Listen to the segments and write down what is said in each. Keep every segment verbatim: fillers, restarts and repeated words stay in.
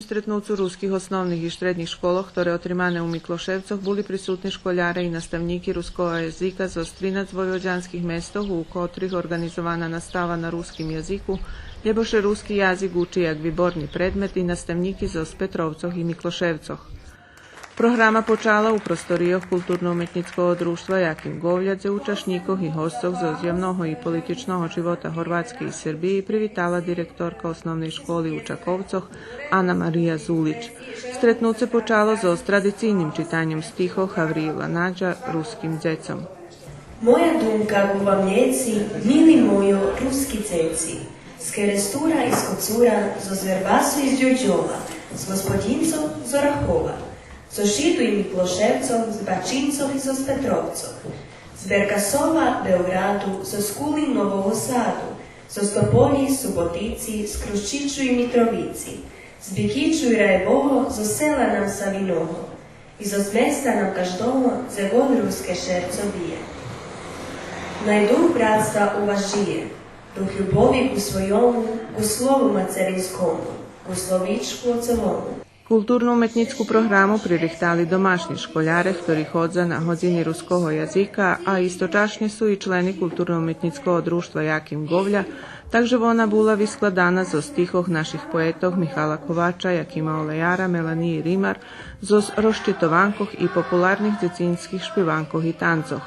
Стретнуцу руских основних и штреднїх школох, хторе отримане у Миклошевцох, були присутни школяре и наставнїки руского язика зоз тринац войводянских местох, у котрих орґанизована настава на руским язику, лєбо ше руски язик учи як виборни предмет, и наставнїки зоз Петровцох и Миклошевцох. Програма почала у просторийох Културно-уметнїцкого дружтва Яким Говля, дзе учашнїкох и госцох зоз явного и политичного живота Горватскей и Сербиї привитала директорка Основней школи у Чаковцох Ана Мария Зулич. Стретнуце почало зоз традицийним читаньом стихох Гавриїла Надя Руским дзецом. Моя думка ку вам лєци, мили мойо руски дзеци, з Керестура и з Коцура, зоз Вербасу и з Дюрдьова, з Господинцох, з Орахова, зоз Шиду и Миклошевцох, з Бачинцох и зоз Петровцох, з Беркасова, Београду, зоз Кули, Нового Саду, зоз Тополї, Суботици, з Крущичу и Митровици, з Бикичу и Раєвого, зоз села нам Савиного, и зоз места нам каждого, дзе год руске шерцо биє. Най дух братства у вас жиє, дух любови ку свойому, ку слову мацеринскому, ку словичку оцовому. Културно-уметнїцку програму пририхтали домашнї школяре, хтори ходза на годзини руского язика, а источашнє су и члени Културно-уметнїцкого дружтва Яким Говля, так же вона була вискладана зоз стихох наших поетох Михала Ковача, Якима Олеяра, Меланиї Римар, зоз розчитованкох и популарних дзецинских шпиванкох и танцох.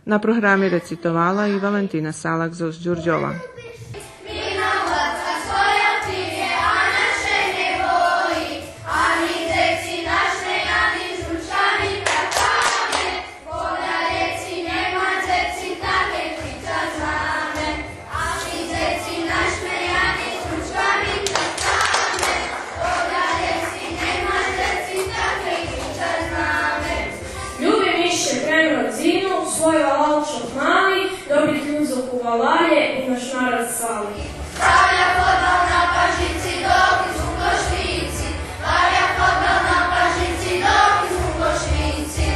На програми рецитовала и Валентина Салак зоз Дюрдьова. Любим ище прем родзину, свой валалчок мали, добрих людзох у валалє, у наш народ сали. Бавя фодбал на Пажици, доки су кошлїци. Бавя фодбал на Пажици, доки су кошлїци.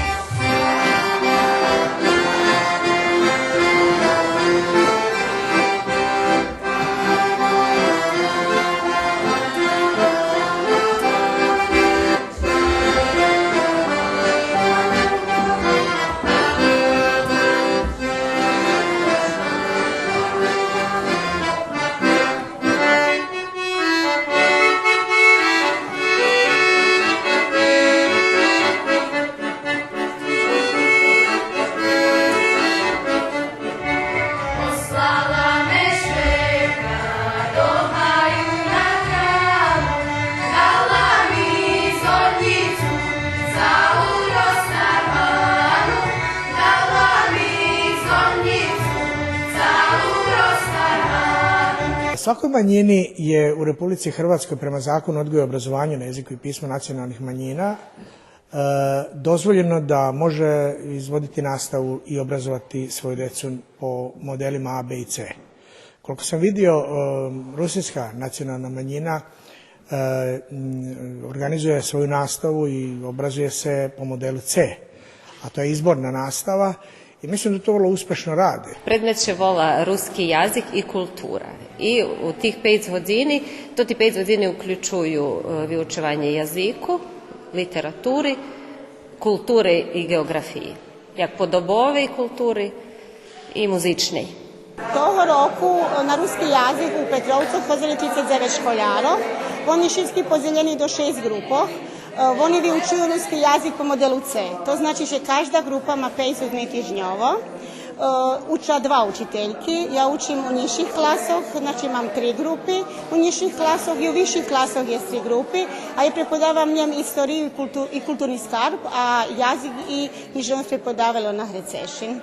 Svakoj manjini je u Republici Hrvatskoj prema Zakonu o odgoju i obrazovanju na jeziku i pismu nacionalnih manjina, e, dozvoljeno da može izvoditi nastavu i obrazovati svoju decu po modelima A, B i C. Koliko sam vidio, e, rusinska nacionalna manjina, e, m, organizuje svoju nastavu i obrazuje se po modelu C, a to je izborna nastava i mislim da to vrlo uspešno rade. Предмет ше вола Руски язик и култура. И у тих пейц годзини, то ти пейц годзини уключую, е, виучованє язику, литератури, култури и ґеоґрафиї, як подобовей култури и музичней. Того року на руски язик у Петровцох ходзели трицец дзевец школярох. Вони шицки подзелєни до шейсц ґрупох. Е, вони виучую руски язик по моделу С. То значи же кажда ґрупа ма пейц годзини тижньово. Е, уча два учительки. Я учим у нїзших класох, значи мам три ґрупи у нїзших класох и у висших класох єст три ґрупи, а я преподавам нєм историю и култу-, и културни скарб, а язик и кнїжевност преподава Леона Грецешин.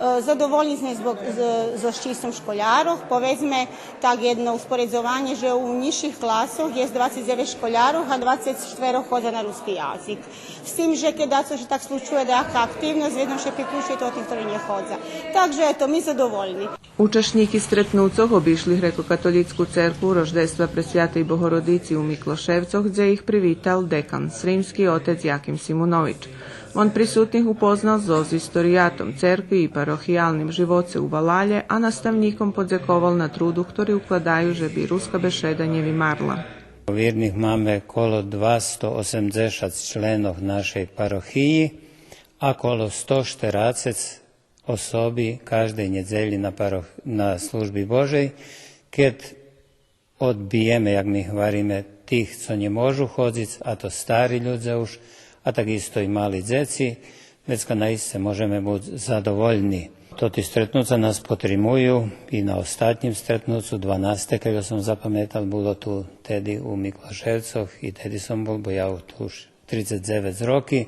Е, задовольни зме због, з-, зоз числом школярох. Поведзме так єдно успоредзованє же у нїзших класох єст двацец дзевец школярох, а двацец штверо ходза на руски язик. З тим же кед дацо ше так случує даяка активносц, ведно ше приключує тотих хтори нє ходза. Так же ето, ми задовольни. Учашнїки стретнуцох обишли грекокатолїцку церкву Рождества Пресвятей Богородици у Миклошевцох, дзе их привитал декан, сримски отец Яким Симунович. Вон присутних упознал зоз историятом церкви и парохиялним живоце у валалє, а наставнїком подзековал на труду хтори укладаю же би руска бешеда нє вимарла. Вирних маме коло двасто осемдзешат членох нашей парохиї, а коло сто штерацец особи каждей нєдзелї на парох-, на Служби Божей, кед одбиєме, як ми гвариме, тих цо нє можу ходзиц, а то стари людзе уж, а так исто и мали дзеци, вецка наисце можеме буц задовольни. Тоти стретнуца нас потримую и на остатнїм стретнуцу, дванасте, кельо сом запаметал, було ту теди у Миклошевцох и теди сом бул, бо я ту уж трицец дзевец роки.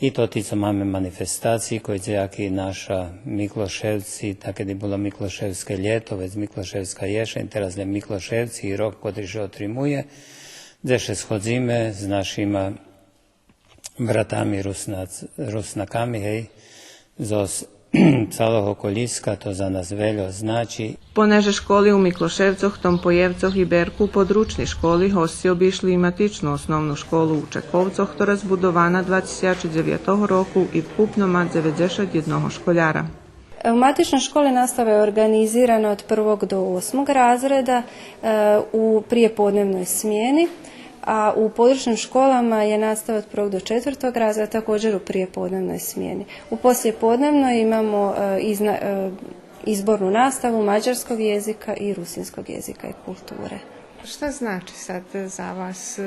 И тоти цо маме манифестациї, кой дзеяки наша Миклошевци, такеди було Миклошевске лєто, вец Миклошевска єшень, тераз лєм Миклошевци и рок котри ше отримує, дзе ше сходзиме з нашима братами Руснац-, Руснаками, гей, зоз цалого колїска, то за нас вельо значи. Понеже школи у Миклошевцох, Томпоєвцох и Берку, подручни школи, госци обишли и матичну основну школу у Чаковцох, котра збудована два тисячи дзевятого року и вкупно ма дзеведзешат єдного школяра. U matičnoj školi nastava je organizirana od prvog do osmog razreda, e, u prijepodnevnoj smjeni, a u područnim školama je nastava od prvog do četvrtog razreda također u prijepodnevnoj smjeni. U poslijepodnevnoj imamo, e, izna-, e, izbornu nastavu mađarskog jezika i rusinskog jezika i kulture. Šta znači sad za vas,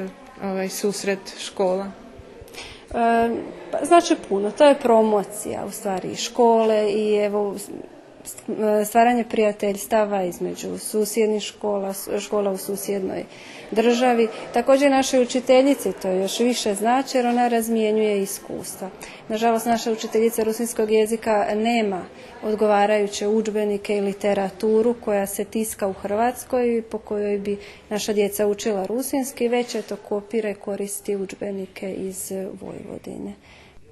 ovaj susret škola? E, pa znači puno. To je promocija u stvari škole i evo s-, stvaranje prijateljstava između susjednih škola, s-, škola u susjednoj državi. Također našoj učiteljici to još više znači jer ona razmjenjuje iskustva. Nažalost, naša učiteljica rusinskog jezika nema odgovarajuće udžbenike i literaturu koja se tiska u Hrvatskoj i po kojoj bi naša djeca učila rusinski, već eto kopira i koristi udžbenike iz Vojvodine.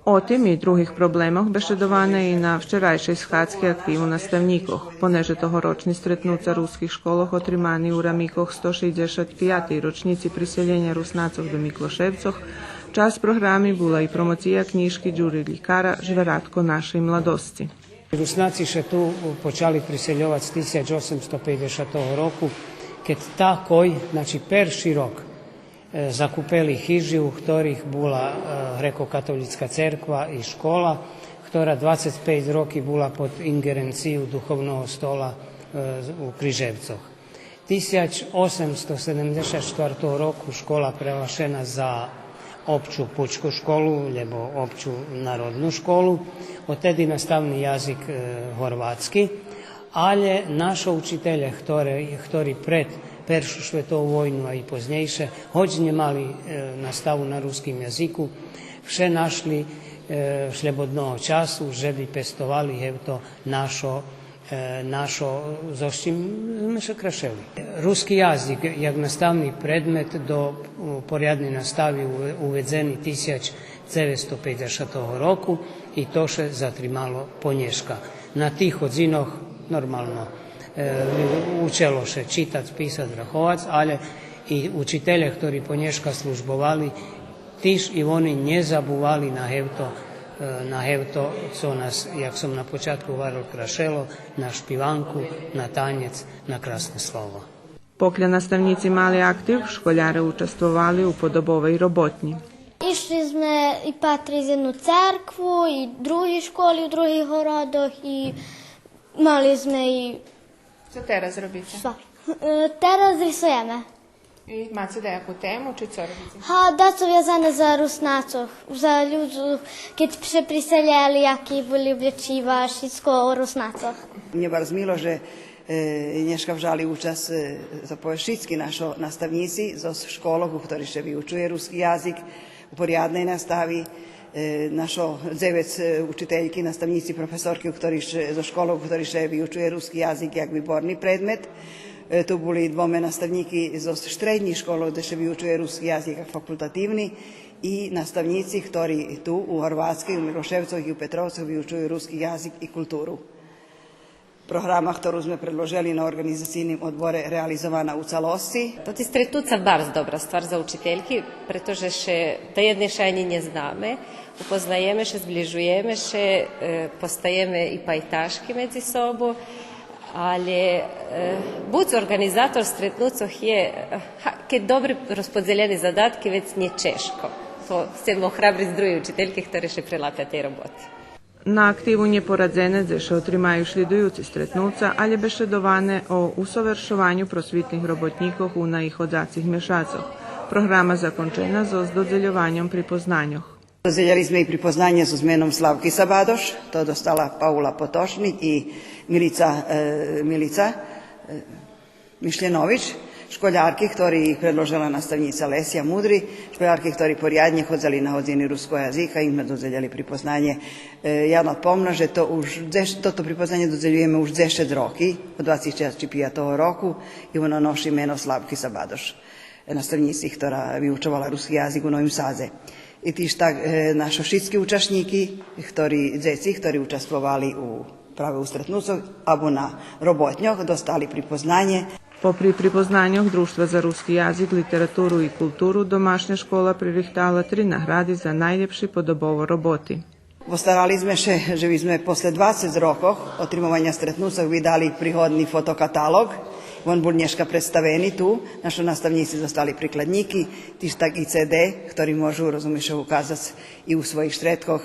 О тим и других проблемох бешедоване и на вчерайшей схадзки активу наставнїкох. Понеже тогорочни стретнуца руских школох отримани у рамикох сто шейдзешат пиятей рочнїци приселєня Руснацох до Миклошевцох, часц програми була и промоция кнїжки Дюри Лїкара «Жверятко нашей младосци». Руснаци ше ту почали присельовац тисяч осемсто пейдзешатого року, кед такой, значи, перши рок, е, закупели хижи у хторих була, е, грекокатолїцка церква и школа, хтора двацец пейц роки була под инґеренцию духовного стола, е, у Крижевцох. Тисяч осемсто седемдзешат штвартого року школа преглашена за опчу пучку школу, лєбо опчу народну школу. Одтеди наставни язик, е, горватски, алє нашо учителє, хтори, хтори пред Першу шветову войну, а и познєйше, гоч нє мали, е, наставу на руским язику, вше нашли, е, шлєбодного часу же би пестовали гевто нашо е, нашо, зоз чим зме ше крашели. Руски язик як наставни предмет до, у, порядней настави уве-, уведзени тисяч дзевецсто пейдзешатого року и то ше затримало по нєшка. На тих годзинох, нормално, е, учело ше читац, писац, раховац, алє и учителє, хтори по нєшка службовали, тиж и вони нє забували на гевто, е, на гевто, цо нас, як сом на початку гварел, крашело, на шпиванку, на танєц, на красне слово. Покля наставнїци мали актив, школяре участвовали у подобовей роботнї. Ишли зме и патриц єдну церкву, и други школи у других городох, и мали зме и... Цо тераз робице? Шо? Е, тераз рисуєме. И маце даяку тему, чи цо робице? Га, дацо вязане за Руснацох, за людзох, кед ше приселєли, яки були облєчива, шицко о Руснацох. Мнє барз мило же, е, нєшка вжали учасц, е, за повесц шицки нашо наставнїци зоз школох у хторих ше виучує руски язик у порядней настави, е, нашо дзевец, е, учительки, наставнїци, професорки, у хторих ше, зоз школох, у хторих ше виучує руски язик як виборни предмет. Е, ту були двоме наставнїки зоз штреднїх школох, дзе ше виучує руски язик як факултативни, и наставнїци, хтори ту у Горватскей, у Миклошевцох и у Петровцох виучую руски язик и културу. Програма хтору зме предложели на орґанизацийним одборе реализована у цалосци. Тоти стретнуца барз добра ствар за учительки, прето же ше таєдни ше анї нє знаме, упознаєме ше, зближуєме ше, е, постаєме и пайташки медзи собу, алє, е, буц орґанизатор стретнуцох є, е, га, Кед добре розподзелєне задатки, вец нє чежко. То сцем охрабриц други учительки хтори ше прилапя тей роботи. На активу нє порадзене дзе ше отримаю шлїдуюци стретнуца, алє бешедоване о усовершованю просвитних роботнїкох у наиходзацих мешацох. Програма закончена зоз додзельованьом припознаньох. Додзелєли зме и припознанє зоз меном Славки Сабадош, то достала Паула Потошник и Милица, е, Милица, е, Мишлєнович, школярки хтори их предложела наставнїца Леся Мудри, школярки хтори поряднє ходзели на годзини руского язика, им зме додзелєли припознанє. Е, я надпомна же то уж дзеш-, тото припознанє додзелюєме уж дзешец роки, од двацец пятого року, и воно ноши мено Славки Сабадош, е, наставнїци хтора виучовала руски язик у Новим Садзе. И тиж так, е, нашо шицки учашнїки, хтори, дзеци, хтори участвовали у праве у стретнуцох або на роботньох достали припознанє. Попри припознаньох Дружтва за руски язик, литературу и културу, домашня школа пририхтала три награди за найлєпши подобово роботи. Постарали зме ше же би зме после двацец рокох отримованя стретнуцох видали пригодни фотокаталог. Вон бул нєшка представени ту, нашо наставнїци достали прикладнїки, тиж так и Ц Д, хтори можу, розумиш, указац и у своїх штредкох.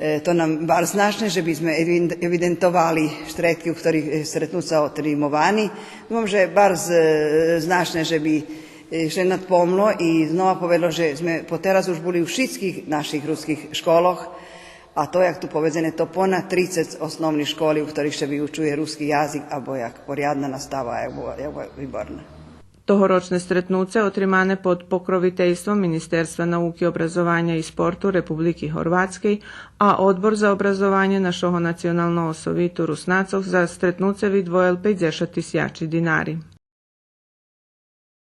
Е, то нам барз значне же би зме евин-, евидентовали штредки у хторих, е, стретнуца отримовани. Думам же барз, е, значне же би, е, ше надпомло и знова поведло же зме потераз уж були у шицких наших руских школох, а то, як ту поведзене, то понад трицец основних школи у хторих ше виучує руски язик, або як порядна настава, або як виборна. Тогорочне стретнуце отримане под покровительством Министерства науки, образованя и спорту Републики Горватскей, а Одбор за образованє нашого Националного совиту Руснацох за стретнуце видвоєл пейдзешат тисячи динари.